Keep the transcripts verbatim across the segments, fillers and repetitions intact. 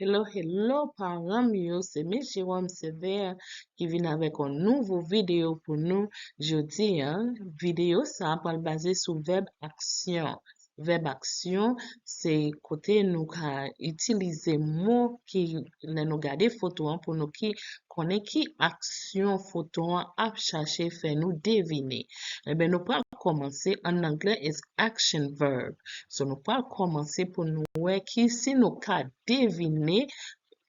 Hello, hello, paran m yo, se Miss Jerome Sévère ki vin avèk yon nouvo videyo pou nou jodi a. Videyo sa a pral baze sou vèb aksyon. Vèb aksyon, se kote nou ka itilize mo ki, lè nou gade foto an, pou nou ki konnen ki aksyon foto an ap chache fè nou devine. Enben, nou pral kòmanse, an anglè is action verb. So, nou pral kòmanse pou nou wè ki si nou ka devine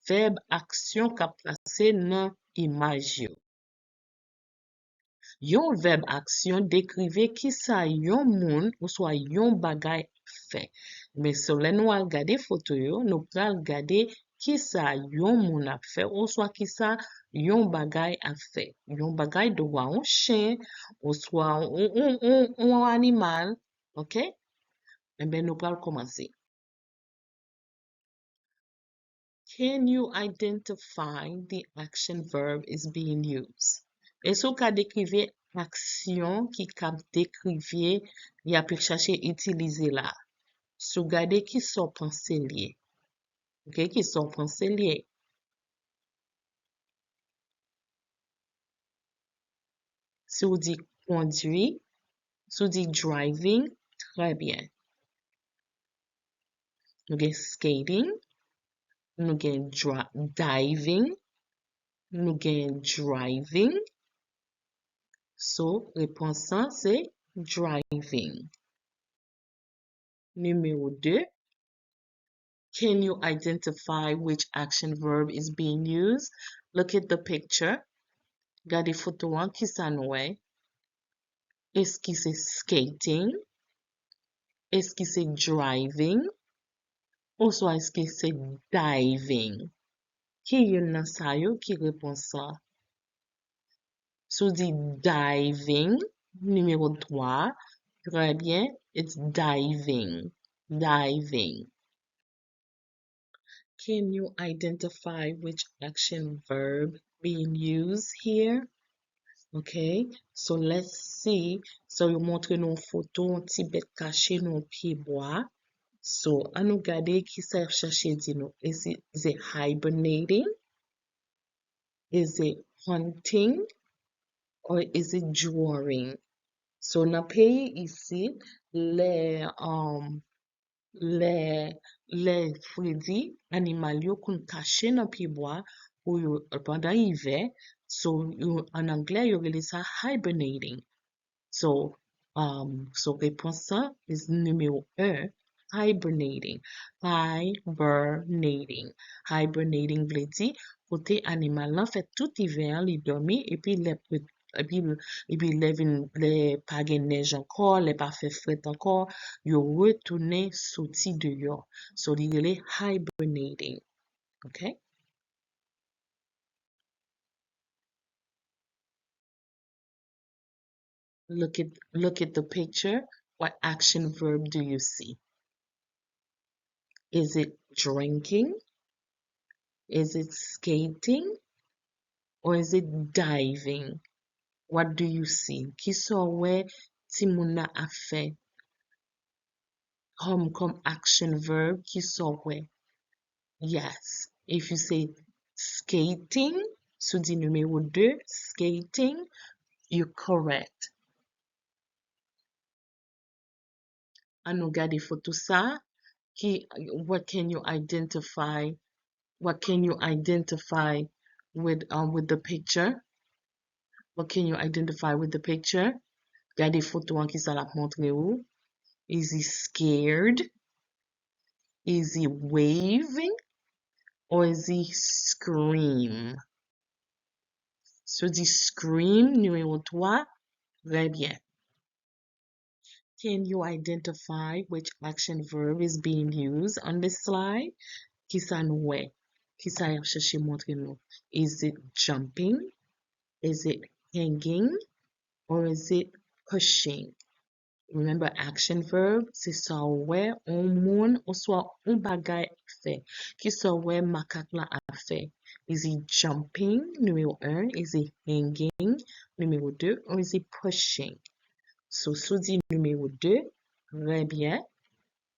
vèb aksyon k ap plase nan imaj yo. Yon vèb aksyon dekrive kisa yon moun oswa yon bagay ap fè. Men so lè nou al gade foto yo, nou pral gade kisa yon moun ap fè oswa kisa yon bagay ap fè. Yon bagay dwa yon chen oswa yon, yon, yon, yon animal, oke? Enben, nou pral kòmanse. Can you identify the action verb is being used? Èske w ka dekrive aksyon ki k ap dekrive y ap chache itilize la? Si w gade, kisa w panse l ye? Oke, kisa w panse l ye? Si w di kondwi, si w di driving, trè byen. Nou gen skating, nou gen dra-, diving, nou gen driving. So, repons lan se driving. Nimewo de, can you identify which action verb is being used? Look at the picture. Gade foto an, kisa nou wè? Èske se skating? Èske se driving? Oswa èske se diving? Ki youn nan sa yo ki repons lan? Si w di diving, nimewo twa, trè byen, it's diving, diving. Can you identify which action verb being used here? Ok, so let's see. So, yo montre nou yon foto, yon ti bèt kache nan yon pye bwa. So, an nou gade kisa y ap chache di nou. Is it, is it hibernating? Is it hunting? Or is it drawing? So, nan peyi isit, lè, um, lè, lè fredi, animal yo konn kache nan pye bwa pou yo, pandan ivè. So, yo, an anglè, yo rele sa hibernating. So, um, so repons sa is nimewo en, hibernating. Hibernating. Hibernating vle di kote animal lan fè tout ivè an, li dòmi, epi lè, epi, epi lè vin, lè pa gen nèj ankò, lè pa fè frèt ankò, yo retounen soti deyò. So, li rele hibernating. Ok? Look at, look at the picture. What action verb do you see? Is it drinking? Is it skating? Or is it diving? What do you see? Kisa w wè timoun nan ap fè? Kòm, kòm action verb, kisa w wè? Yes. If you say skating, si w di nimewo de, skating, you correct. An nou gade foto sa. Ki, what can you identify? What can you identify with, um, with the picture? What can you identify with the picture? Gade foto an, kisa l ap montre ou. Is he scared? Is he waving? Or is he scream? Si w di scream, nimewo twa, trè byen. Can you identify which action verb is being used on this slide? Kisa nou wè? Kisa y ap chache montre nou? Is it jumping? Is it hanging? Or is it pushing? Remember, action verb, se sa w wè yon moun oswa yon bagay ap fè. Kisa w wè makak la ap fè? Is he jumping? Nimewo en. Is he hanging? Nimewo de. Or is he pushing? So, si w di nimewo de, trè byen,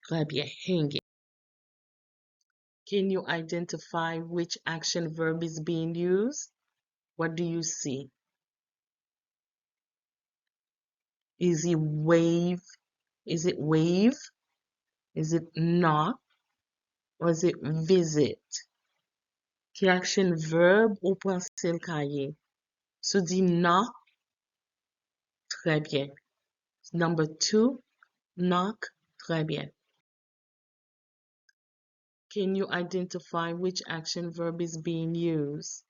trè byen, hanging. Can you identify which action verb is being used? What do you see? Is it wave? Is it wave? Is it knock? Or is it visit? Ki action verb ou panse l ka ye? Si w di knock, trè byen. Number two, knock, trè byen. Can you identify which action verb is being used?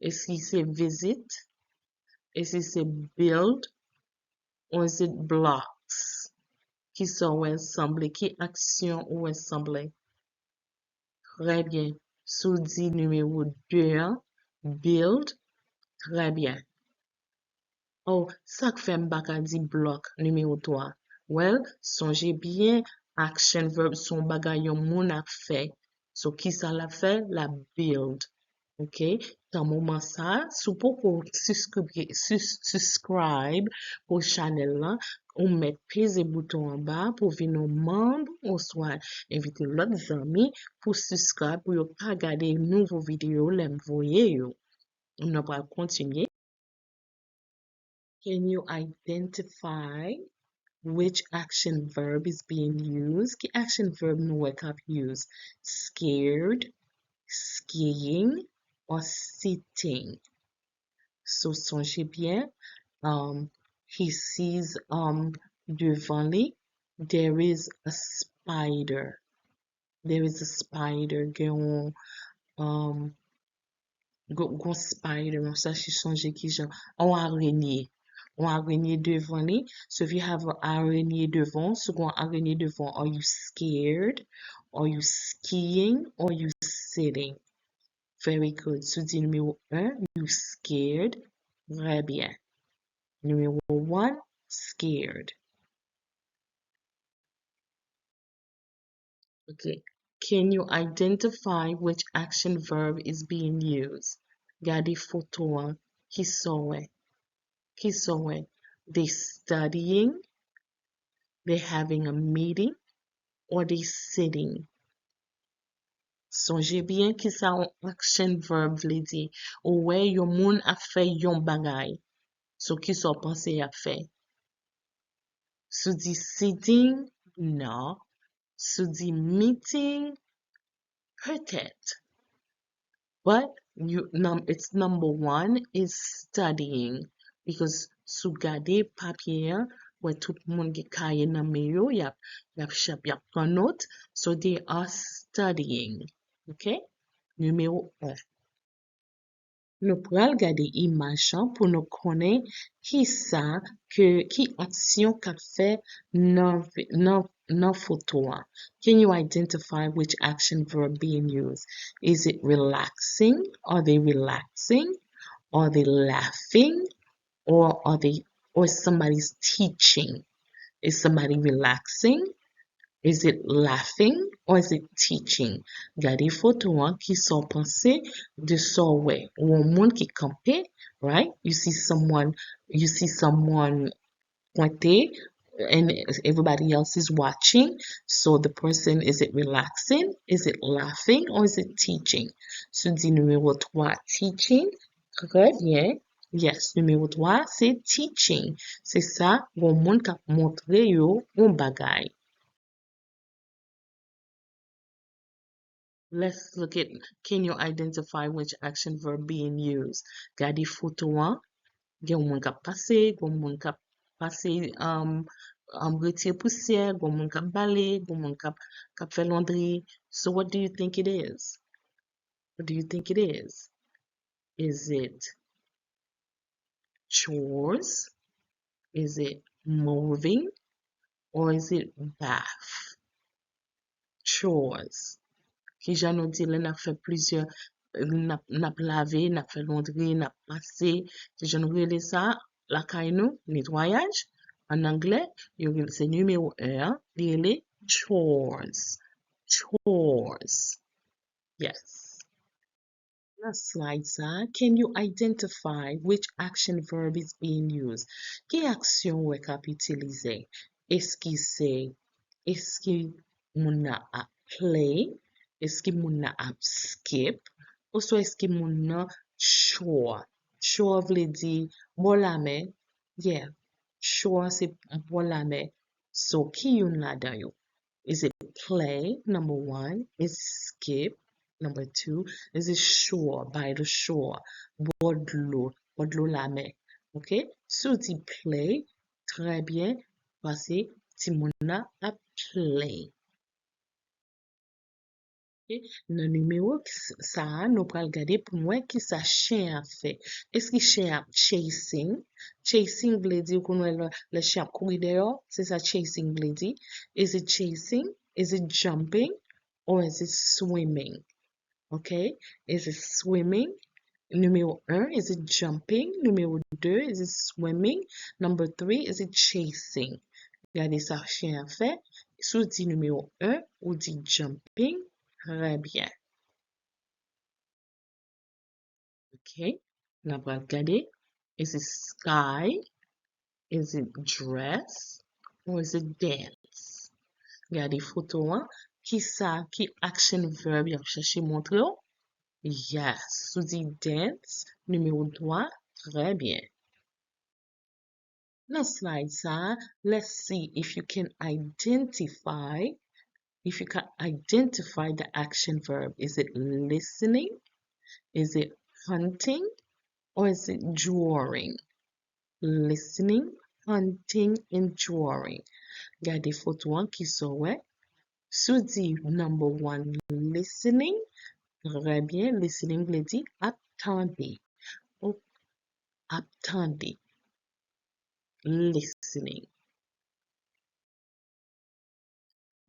Èske se visit? Èske se build? Or is it blocks? Kisa w wè sanble? Ki aksyon ou wè sanble? Trè byen. Si w di nimewo de an, build, trè byen. Oh, sa k fè m pa ka di block nimewo twa? Well, sonje byen, action verb se yon bagay yon moun ap fè. So, kisa l ap fè? L ap build. Ok? Tan moman sa, si w poko subscribe, sus- subscribe pou chanèl lan, ou mèt peze bouton anba pou vin yon manm oswa envite lòt zanmi pou subscribe pou yo ka gade nouvo videyo lè m voye yo. Nou pral kontinye. Can you identify which action verb is being used? Ki action verb nou wè k ap use? Scared, skiing, or sitting? So, sonje byen, um, he sees, um, devan li, there is a spider. There is a spider. Gen yon, um, gon gon spider, m ap chache sonje kijan, yon arenye. Yon arenye devan li. So if you have an arenye devan, si w gen yon arenye devan, are you scared? Are you skiing? Or you sitting? Very good. Si w di nimewo en, you scared. Trè byen. Nimewo one, scared. Ok. Can you identify which action verb is being used? Gade foto an. Kisa w wè? Kisa w wè? They studying, they having a meeting, or they sitting? Sonje byen kisa yon action verb vle di. Ou wè yon moun ap fè yon bagay. So, kisa w panse y ap fè? Si w di sitting, non. Si w di meeting, petèt. But you, num, it's number one is studying. Because si w gade papye an, wè tout moun gen kaye nan men yo, y ap, y ap, y ap pran not. So they are studying. Ok? Nimewo en. Nou pral gade imaj lan pou nou konnen kisa ke, ki aksyon k ap fè nan, nan, nan foto a. Can you identify which action verb being used? Is it relaxing? Are they relaxing? Are they laughing? Or are they, or somebody's teaching? Is somebody relaxing? Is it laughing or is it teaching? Gade foto an, kisa w panse de sa w wè? Ou wè yon moun ki kanpe, right? You see someone, you see someone pointe, and everybody else is watching. So the person, is it relaxing? Is it laughing or is it teaching? Si w di nimewo twa, teaching, trè byen. Yes, nimewo twa, se teaching. Se sa, yon moun k ap montre yo yon bagay. Let's look at, can you identify which action verb being used? Gade foto an. Gen yon moun k ap pase, gen yon moun k ap pase, um, um, retire pousyè, gen yon moun k ap bale, gen yon moun k ap, k ap fè londri. So what do you think it is? What do you think it is? Is it chores? Is it moving? Or is it bath? Chores. Kijan nou di lè n ap fè plizyè, n ap, n ap lave, n ap fè londri, n ap pase, kijan nou rele sa lakay nou? Netwayaj. An anglè, yo rele, se nimewo en an, li rele chores. Chores. Yes. Nan slide sa, can you identify which action verb is being used? Ki aksyon w wè k ap itilize? Èske se, èske moun nan ap play? Èske moun nan ap skip? Oswa èske moun nan shore? Shore vle di bò lamè. Yeah, shore se bò lamè. So, ki youn ladan yo? Is it play? Number one. Is it skip? Number two. Is it shore? By the shore. Bò dlo. Bò dlo lamè. Ok? Si w di play, trè byen, paske timoun nan ap play. Ok? Nan nimewo sa a, nou pral gade pou n wè kisa chen ap fè. Èske chen ap chasing? Chasing vle di, ou konn wè lè, lè chen ap kouri dèyè w, se sa chasing vle di. Is it chasing? Is it jumping? Or is it swimming? Ok? Is it swimming? Nimewo un, is it jumping? Nimewo de, is it swimming? Number three, is it chasing? Gade sa chen an fè. Si w di nimewo un, ou di jumping. Trè byen. Ok. N a pral gade. Is it sky? Is it dress? Or is it dance? Gade foto an. Kisa, ki action verb y ap chèche montre w? Yes. Ou di dance, nimewo twa. Trè byen. Nan slide sa a, let's see if you can identify, if you can identify the action verb. Is it listening? Is it hunting? Or is it drawing? Listening, hunting, and drawing. Gade foto an, kisa w wè. Si w di number one, listening, trè byen, listening vle di ap tande. Ou ap tande. Listening.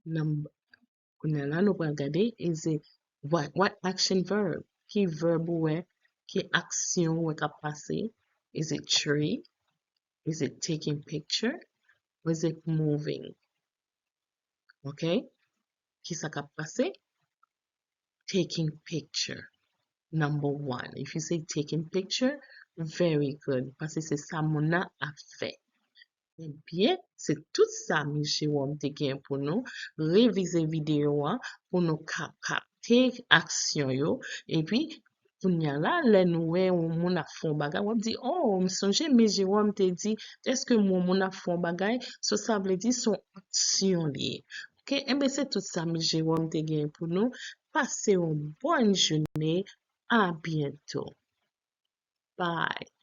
Nan, kounye a la, nou pral gade, is it, what, what action verb? Ki verb ou wè, ki aksyon ou wè k ap pase? Is it tree? Is it taking picture? Or is it moving? Ok? Kisa k ap pase? Taking picture. Number one. If you say taking picture, very good. Paske se sa moun nan ap fè. Ebyen, se tout sa Miss Jérôme te gen pou nou. Revize videyo an pou nou ka kapte aksyon yo. Epi, kounye a la, lè nou wè yon moun ap fè yon bagay, w ap di, oh, m sonje Miss Jérôme te di, èske yon moun ap fè yon bagay, so sa vle di se yon aksyon li ye. Ok, enben se tout sa Miss Jérôme te gen pou nou. Pase yon bòn jounen. À bientôt. Bye.